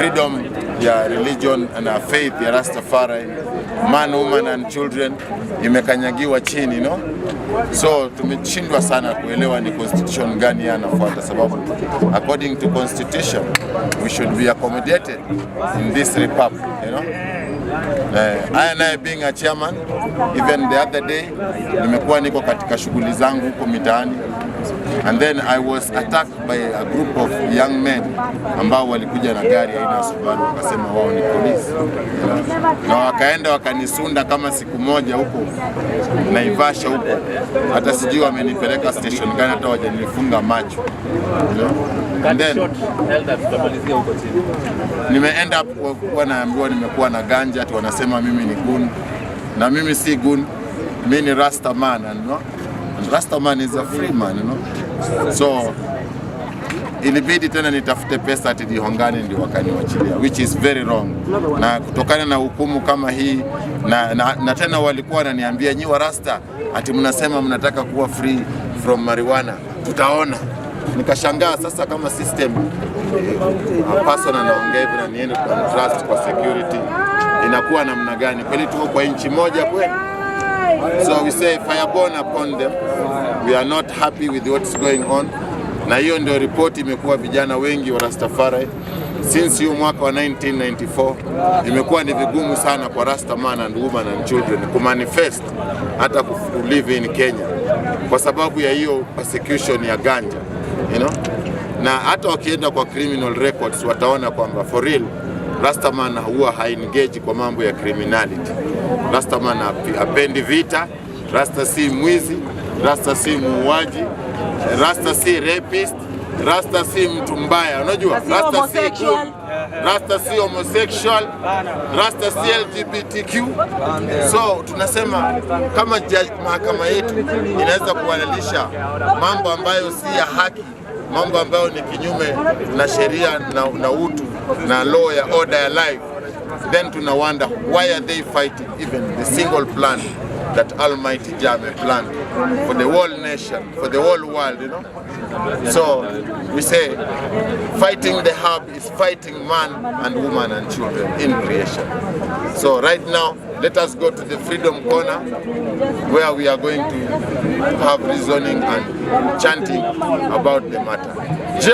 Freedom ya religion na faith ya Rastafari, man, woman and children imekanyagiwa chini, no? So tumeshindwa sana kuelewa ni constitution gani yeye anafuata, sababu according to constitution we should be accommodated in this republic. I and I being a chairman, even the other day nimekuwa niko katika shughuli zangu huko mitaani and then I was attacked by a group of young men ambao walikuja na gari aina ya Subaru, wakasema wao ni polisi, na wakaenda wakanisunda kama siku moja huko Naivasha huko, hata sijui wamenipeleka station gani, hata wajanifunga macho. And then nime end up kuwa naambiwa nimekuwa na ganja, ati wanasema mimi ni goon, na mimi si goon, mimi ni Rasta man, and, no? And Rasta man is a free man. So ilibidi tena nitafute pesa ati nihongane ndio wakaniwachilia, which is very wrong. Na kutokana na hukumu kama hii na tena walikuwa wananiambia, "Nyi wa Rasta ati mnasema mnataka kuwa free from marijuana, tutaona." Nikashangaa sasa kama system, a person anaongea hivi na niende trust kwa security inakuwa namna gani? Kweli tuko kwa nchi moja kweli? So we say fire burn upon them. We are not happy with what's going on. Na hiyo ndio ripoti imekuwa vijana wengi wa Rastafari since hiyo mwaka wa 1994, imekuwa ni vigumu sana kwa Rasta man and woman and children kumanifest hata ku live in Kenya kwa sababu ya hiyo persecution ya ganja. Na hata wakienda kwa criminal records wataona kwamba for real Rastaman huwa haengage kwa mambo ya criminality. Rastaman hapendi vita, Rasta si mwizi, Rasta si muuaji, Rasta si rapist, Rasta si mtu mbaya, unajua Si Rasta si homosexual. Good. Rasta si homosexual, Rasta si LGBTQ. So tunasema kama mahakama yetu inaweza kuhalalisha mambo ambayo si ya haki, mambo ambayo ni kinyume na sheria na utu na law ya order ya life, then tuna wonder why are they fighting even the single plan that Almighty Jah may planned for the whole nation, for the whole world. So we say fighting the herb is fighting man and woman and children in creation. So right now, let us go to the Freedom Corner where we are going to have reasoning and chanting about the matter.